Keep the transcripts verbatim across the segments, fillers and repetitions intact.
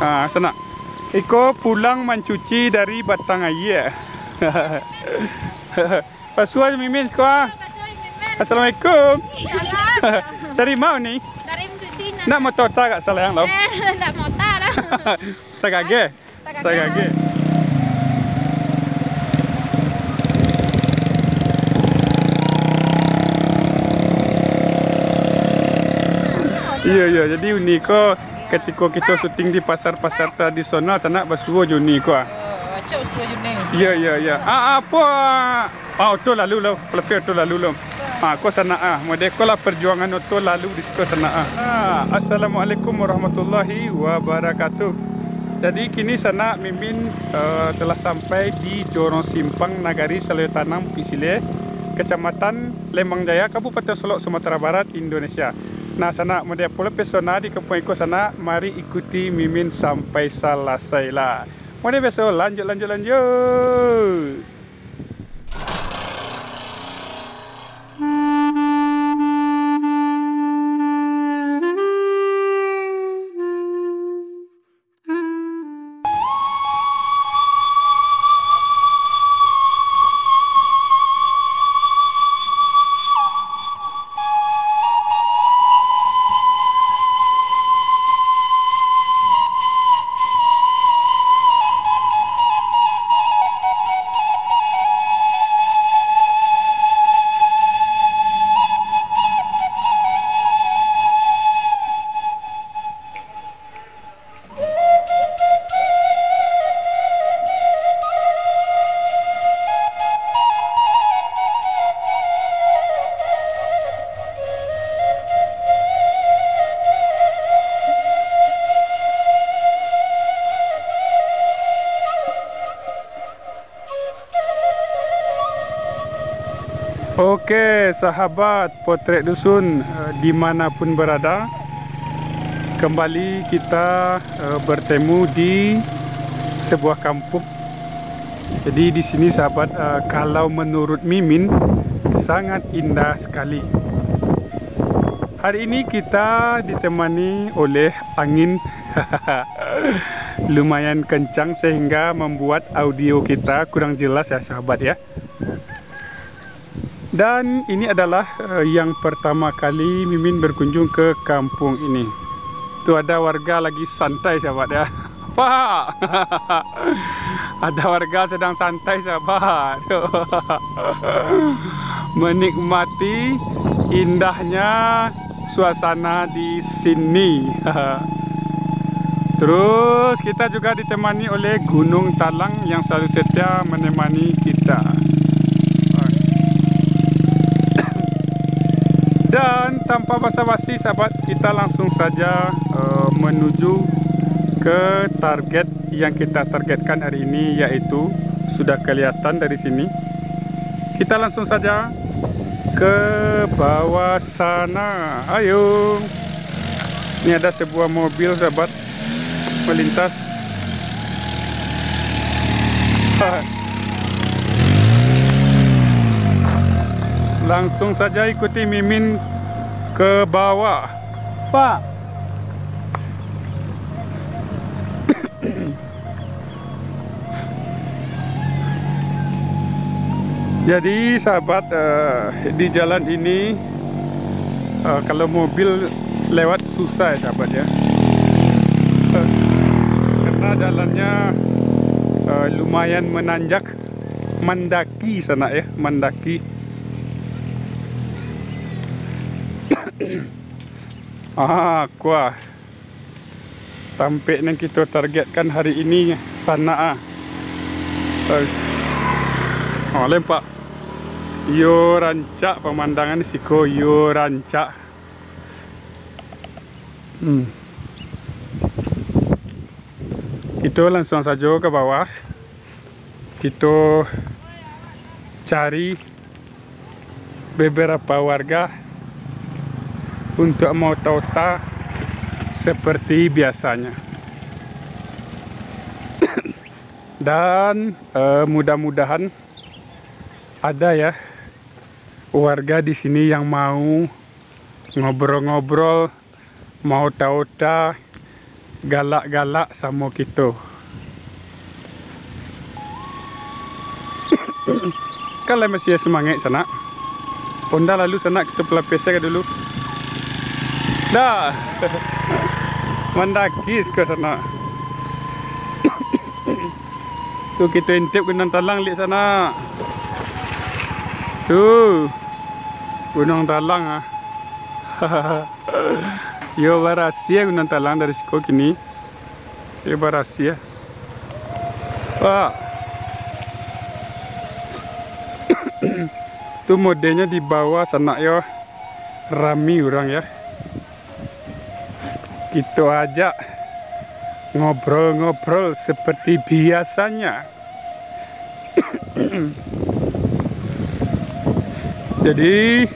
Ah, sanak. Iko pulang mancuci dari batang aia. Basuo jo Mimin siko ah. Assalamualaikum. Dari ma ni? Dari Mcuci, nak. Nak mota tagak salayang lo? Eh, nak mota lah. Tagak ge? Tagak ge. Iyo, iyo. Jadi uni ko, katiko kito syuting di pasar-pasar tradisional, sanak, basuo jo uni ko ah. Oh, acok basuo jo uni. Iyo, iyo, iyo. Ah, apo, ah, oto lalu lo, palapiah oto lalu lo. Ah, ko sanak ah, model ko lah perjuangan oto lalu di siko sanak ah. Ah, Assalamualaikum warahmatullahi wabarakatuh. Jadi kini sanak Mimin, eh, telah sampai di Jorong Simpang, Nagari Salayo Tanang, Bukitsilek, Kecamatan Lembang Jaya, Kabupaten Solok, Sumatera Barat, Indonesia. Nah, sanak, model apo lo pesona di kampuang iko sanak, mari ikuti Mimin sampai salasai lah. Model biaso, lanjut, lanjut, lanjut. Oke, sahabat Potret Dusun, eh, di mana pun berada, kembali kita, eh, bertemu di sebuah kampung. Jadi, di sini, sahabat, eh, kalau menurut Mimin, sangat indah sekali. Hari ini kita ditemani oleh angin. Lumayan kencang sehingga membuat audio kita kurang jelas ya, sahabat ya. Dan ini adalah, eh, yang pertama kali Mimin berkunjung ke kampung ini. Tu ada warga lagi santai, sahabat ya. Pak! Ada warga sedang santai, sahabat. Menikmati indahnya suasana di sini. Terus kita juga ditemani oleh Gunung Talang yang selalu setia menemani kita. Dan tanpa basa-basi, sahabat, kita langsung saja, eh, menuju ke target yang kita targetkan hari ini, yaitu sudah kelihatan dari sini. Kita langsung saja ke bawah sana. Ayo. Ini ada sebuah mobil, sahabat, melintas. Langsung saja ikuti Mimin ke bawah. Pak. Jadi, sahabat, eh, di jalan ini, eh, kalau mobil lewat susah ya, sahabat ya. Eh, karena jalannya, eh, lumayan menanjak, mendaki sanak ya, mendaki. Ah, kuah. Tampek nan kito targetkan hari ini, sanak ah. Oi. Oh, lempak. Yo rancak pamandangan siko, yo rancak. Hmm. Kito langsuang sajo ka bawah. Kito cari beberapa warga untuk maota-ota seperti biasanya. Dan, eh, mudah-mudahan ada ya warga di sini yang mau ngobrol-ngobrol, maota-ota, Galak-galak samo kito. Kan lai masih sumangek, sanak. Onda lalu, sanak, kito palapiah se ka dulu. Dah. Mandaki siko, sanak. Tu kito intip Gunuang Talang liak, sanak. Tu. Gunuang Talang, ah. Yo, barasiah Gunuang Talang dari siko kini. Yo, barasiah. Pak. Tu modenyo di bawah, sanak, yo. Rami urang, yo. Kito ajak ngobrol-ngobrol seperti biasanya. Jadi,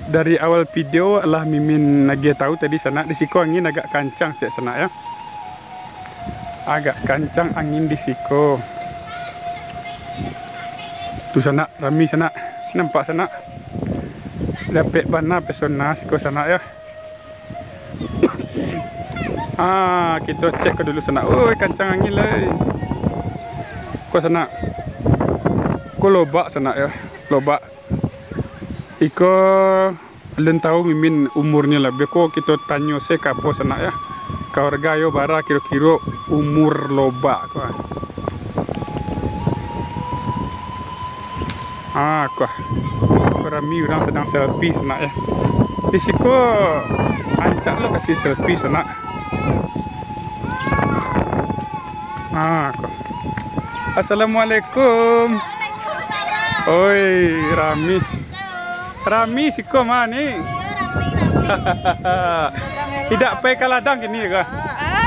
dari awal video lah Mimin agiah tahu tadi, sanak, di siko angin agak kancang siak, sanak, yo. Agak kancang angin di siko. Tu, sanak, rami, sanak. Nampak, sanak? Dapek bana pesona siko, sanak, yo. Ah, kito cek ko dulu, sanak. Oi, kancang angin lai. Ko, sanak. Ko lobak, sanak, yo. Lobak. Iko alun tahu Mimin umurnyo lah. Beko kito tanyo se ka apo, sanak, yo. Ka warga yo bara kiro-kiro umur lobak ko. Ah, ko. Ko rami urang sadang selfie, sanak, yo. Di siko rancak lo kasih selfie, sanak. Ah, ko. Assalamualaikum. Oi, rami. Rami siko mah ni. Indak pai ka ladang kini ko?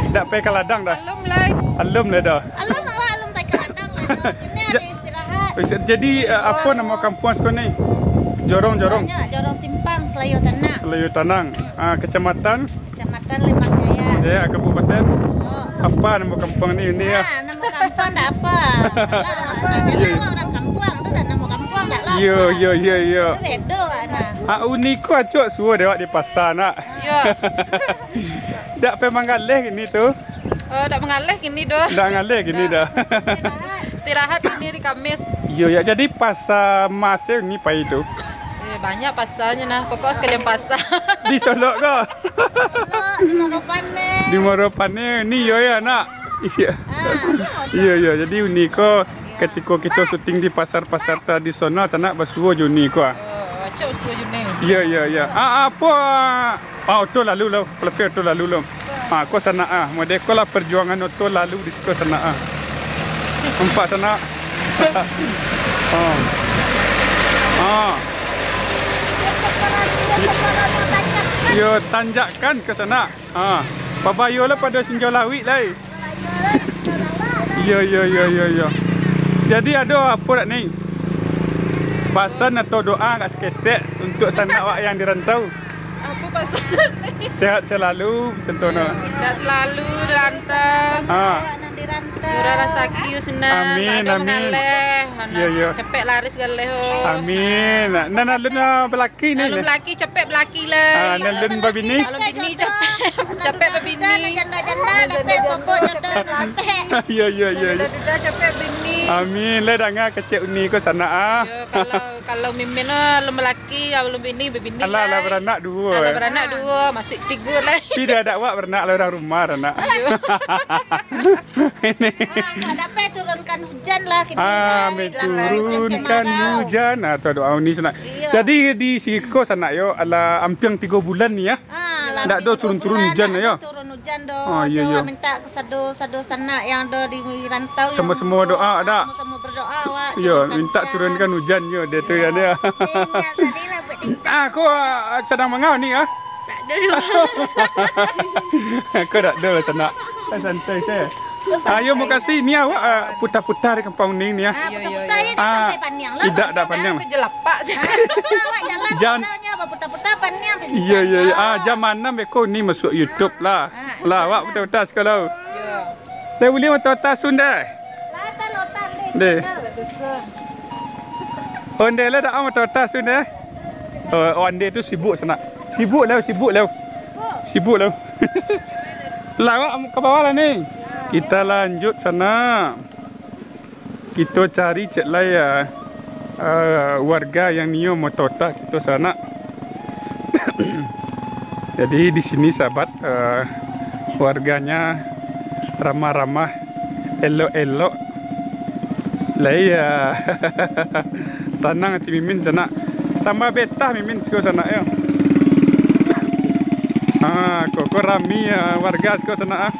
Indak pai ka ladang doh? Alun lai. Alun lai doh. Alun lah, alun pai ka ladang lah. Kini ado istirahat. Jadi, eh, apo namo kampuang siko ni? Jorong, Jorong. Banyak, Jorong Simpang, Selayo Tanang. Selayo Tanang. Ah, kecamatan? Kecamatan Lembang Jaya. Jaya, Kabupaten? Oh. Apa namo kampuang ni, Uni, yo? Ah, namo kampuang ndak apa. Alah, namo urang kampuang tu dah namo kampuang ndak lah. Iyo, iyo, iyo, iyo. Tu bedo, nah. Ah, Uni ko acok suo dek awak di pasa, nak. Iyo. Ndak pai manggaleh kini tu. Oh, ndak manggaleh kini doh. Ndak ngaleh kini doh. Istirahat kini hari Kamis. Iyo, yo. Jadi pasa Mas ni pai tu. Eh, banyak pasarnyo nah. Pokok sekalian pasar. Di Solok ko? Solok, di Muaro Paneh. Di Muaro Paneh. Ni yo, yo, nak. Iyo. Ah, iyo, yo. Jadi Uni ko, ketiko kito syuting di pasar-pasar tradisional, sanak, basuo jo Uni ko, ah. Oh, acok basuo jo Uni. Iyo, iyo, iyo. Ah, apo, ah, Ah, oto lalu lo, palapiah oto lalu lo. Ah, ko sanak ah, model ko lah perjuangan oto lalu di siko sanak ah. Nampak sanak? Ah. Ah. Yo, tanjakkan ka sanak. Ah. Babayo lah pado sinjau lawik lai. Iyo, iyo, iyo, iyo, iyo. Jadi ado apo dak ni? Pasan atau doa agak saketek untuk sanak awak yang di rantau? Apo pasan ni? Sehat selalu, contohnya. Sehat selalu di rantau. Ha. Murah rasaki, senang. Amin, amin. Iyo, iyo. Capek laris galeh, oh. Amin. Nan alun, ah, balaki ni. Alun balaki, capek balaki lah. Ah, nan alun babini? Alun bini, capek. Capek babini. Nan janda-janda, dapek sopo jodoh, dapek. Iyo, iyo, iyo, iyo. Janda-janda, capek bini. Amin. Lah danga kecek Uni ko sanak ah. Iyo, kalau, kalau Mimin, ah, alun balaki, alun bini, babini. Alah, lah baranak duo. Alah, eh. Baranak duo, masih tigo lah. Tapi dah dak awak baranak lah, urang rumah baranak. Iyo. Ini. Ah, dapek turunkan hujan lah, kini. Ah, lah, turunkan hujan. Ah, tu doa Uni sanak. Iyo. Jadi di siko sanak yo, alah ampiang tigo bulan ni ya. Ah, lah. Ndak ado turun-turun hujan yo. Turun hujan doh. Ah, iyo, iyo. Minta ka sado-sado sanak yang ado di rantau. Samo-samo doa, ado. Samo-samo berdoa, awak. Iyo, minta turunkan hujan yo, dia tu ya, dia. Ah, ko, ah, sadang mangau ni ah. Tak ada. Ko dak ado lah sanak. Santai se. Ayo, makasih. Ni awak, ah, puta-puta di kampung ni, ni, ah. Ah, puta-puta je, dak sampai Paniang lah. Idak, dak Paniang. Aku jelapak. Ah, awak jalan, jan- jalannya baputa-puta Paniang. Iyo, iyo, iyo. Ah, jam anam beko ni masuk YouTube lah. Ah, lah, awak puta-puta siko lah. Iyo. Dah buliah mato atas sun dah. Lah, tak lotan deh. Deh. Ondeh lah dak mato atas sun dah. Oh, ondeh tu sibuk sanak. Sibuk lah, sibuk lah. Sibuk lah. Lawak ka bawah lah ni. Kita lanjut sanak. Kito cari cek lai, ah, ah, warga yang nio moto ota kito sanak. Jadi di sini sahabat, ah, warganya ramah-ramah, elok-elok. Lai, ah, sanang ati Mimin sanak. Tambah betah Mimin siko sanak yo. Ha, koko rami, ah, warga siko sanak, ah.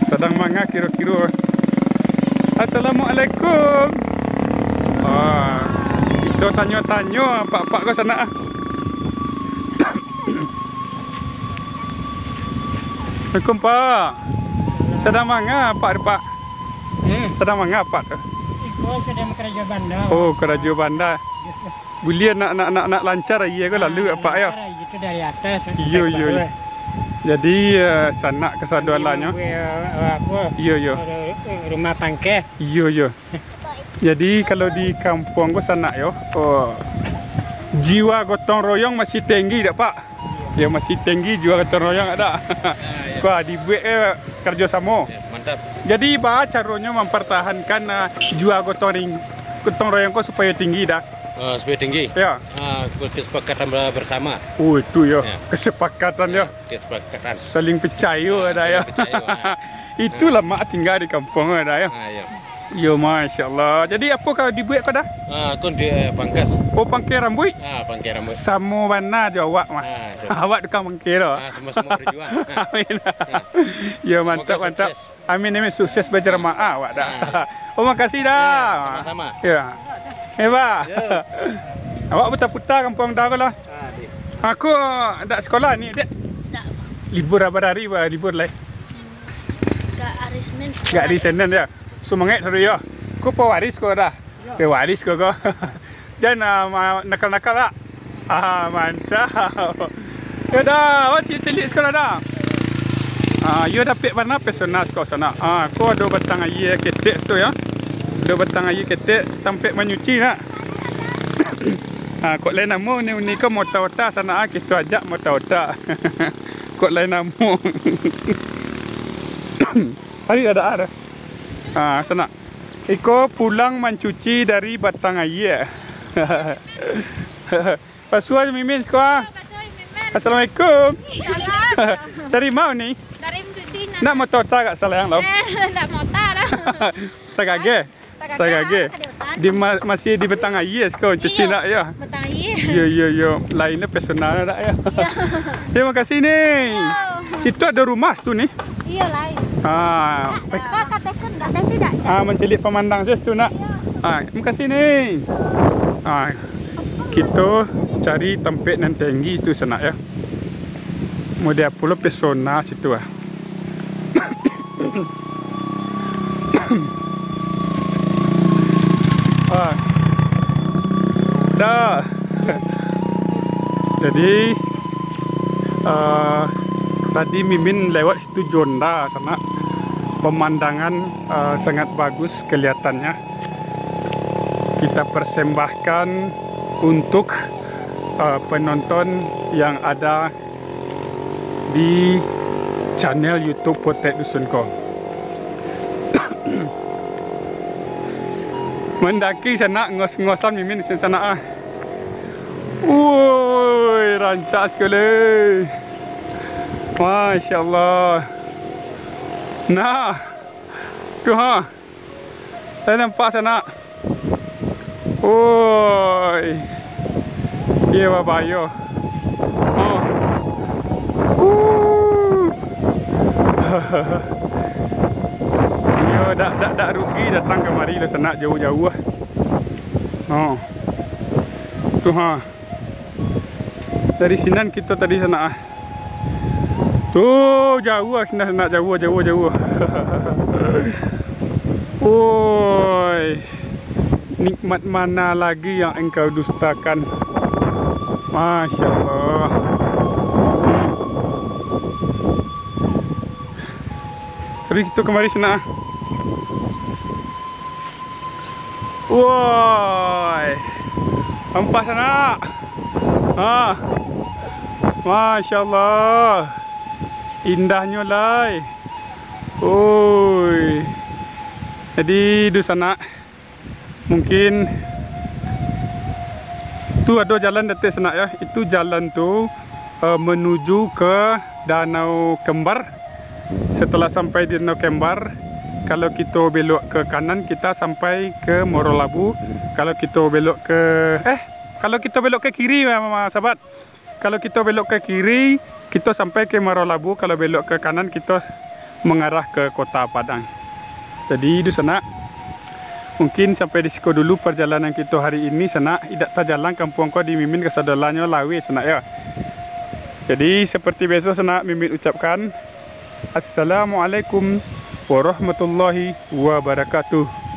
Sadang manga kiro-kiro. Assalamualaikum. Ah, kito tanyo-tanyo apak-apak ko sanak, ah. Assalamualaikum, Pak. Sadang manga apak, Pak? Hmm. Sadang manga apak tu? Iko sadang karajo banda. Oh, karajo banda. Buliah nak, nak, nak, nak lancar aia ko lalu, ah, apak, yo? Lancar aia tu dari atas, iyo, dari iyo, bawah. Jadi, eh, sanak kasadoalanyo. Iyo, iyo. Rumah pangkek. Iyo, iyo. Jadi, kalau di kampuang ko sanak yo, oh, jiwa gotong royong masih tinggi dak, Pak? Yo, masih tinggi jiwa gotong royong dak? Ah, iyo. Wah, dibuek, eh, karajo samo. Yo, mantap. Jadi, baa caronyo mampartahankan, ah, jiwa gotong ring-, gotong royong ko supayo tinggi dak? Ah, supayo tinggi? Yo. Ah, kesepakatan ber-, bersama. Oh, itu yo. Yo. Kesepakatan yo. Yo, kesepakatan. Saling picayo dak yo? Ah, saling picayo, ah. Itulah mak tingga di kampuang dak yo? Ah, iyo. Yo, Masya Allah. Jadi, apo ka dibuek ko dah? Ah, ko di, eh, pangkas. Oh, pangkai rambuik? Ah, pangkai rambuik. Samo bana jo awak mah. Ah, tu. Awak tukang pangkai tu. Ah, samo-samo berjuang. Ah. Amin. Ah. Yo, mantap, mantap. Semoga sukses. Amin, amin. Sukses bajamaah awak dah. Ah. Oh, makasih dah. Yo, samo-samo. Yo. Eh, bah. Yo. Awak puta-puta kampuang dah ko lah. Ah, di. Aku dak sekolah ni, Dek. Dak. Libur apo hari, bah? Libur lai. Gak hari Senin. Gak hari Senin yo. Sumangaik taruih yo. Ko pewaris ko dah. Yo. Pewaris ko ko. Jan, ah, ma-, nakal-nakal lah. Ah, mantap. Yo dah, awak cilik-cilik sekolah dah. Ah, yo dapek bana pesona siko sanak. Ah, ko ado batang aia ketek situ yo. Ado batang aia ketek, tampek manyuci nak. Ah, kok lai namo ni, uni ko mota-ota sanak, ah, kito ajak mota-ota. Kok lai namo. Hari ado ado. Ah, sanak. Iko pulang mancuci dari batang aia. Pasuah Mimin siko ah. Pasuah Mimin. Assalamualaikum. Salam. Dari ma ni? Dari Mcuci, nah. Nak mota-ota gak salayang lo? Eh, ndak mota dah. Tagageh. Tagageh. Tagageh. Di ma-, masih di batang aia siko cuci nak yo? Iyo, batang aia. Yo, yo, yo. Lainnyo pesona dak yo? Iyo. Terima kasih ni. Iyo. Situ ado rumah situ ni. Iyo lai. Ah. Kau katekun, katek tidak? Ah, mancaliak pamandang sajo situ nak. Iyo. Ah, terima kasih ni. Ah, kito cari tampek nan tinggi situ sanak yo. Model pulo pesona situ ah. Ah. Dah. Jadi, ah, tadi Mimin lewat situ jo onda sanak. Pemandangan, ah, sangat bagus kelihatannya. Kita persembahkan untuk, ah, penonton yang ada di channel YouTube Potek Dusun ko. Mandaki sanak, ngos-ngosan Mimin di siko sanak ah. Woi, rancak sakali. Masya Allah. Nah. Tu ha. Lah nampak sanak. Oi. Iyo, babayo. Oh. Uh. Iyo, dak, dak, dak rugi datang kamari lah sanak, jauah-jauah. Oh. Tu ha. Dari sinan kito tadi sanak ah. Tu jauah ah, sinan sanak, jauah, jauah, jauah. Woi. Nikmat mana lagi yang engkau dustakan? Masya Allah. Tapi kito kamari sanak ah. Woi. Ampas sanak. Ha. Masya Allah. Indahnyo lai. Oi. Jadi, dunsanak, mungkin tu ado jalan dek sanak yo. Itu jalan tu, eh, menuju ke Danau Kembar. Setelah sampai di Danau Kembar, kalau kito belok ke kanan, kita sampai ke Muaro Labu. Kalau kito belok ke, eh, kalau kito belok ke kiri, ma-, ma-, sahabat. Kalau kito belok ke kiri, kito sampai ke Muaro Labu. Kalau belok ke kanan, kito mangarah ke Kota Padang. Jadi, dunsanak, mungkin sampai di siko dulu parjalanan kito hari ini, sanak. Indak tajalang kampuang ko di Mimin, kasadolahnyo laweh, sanak, yo. Jadi, seperti biaso, sanak, Mimin ucapkan, Assalamualaikum warahmatullahi wabarakatuh.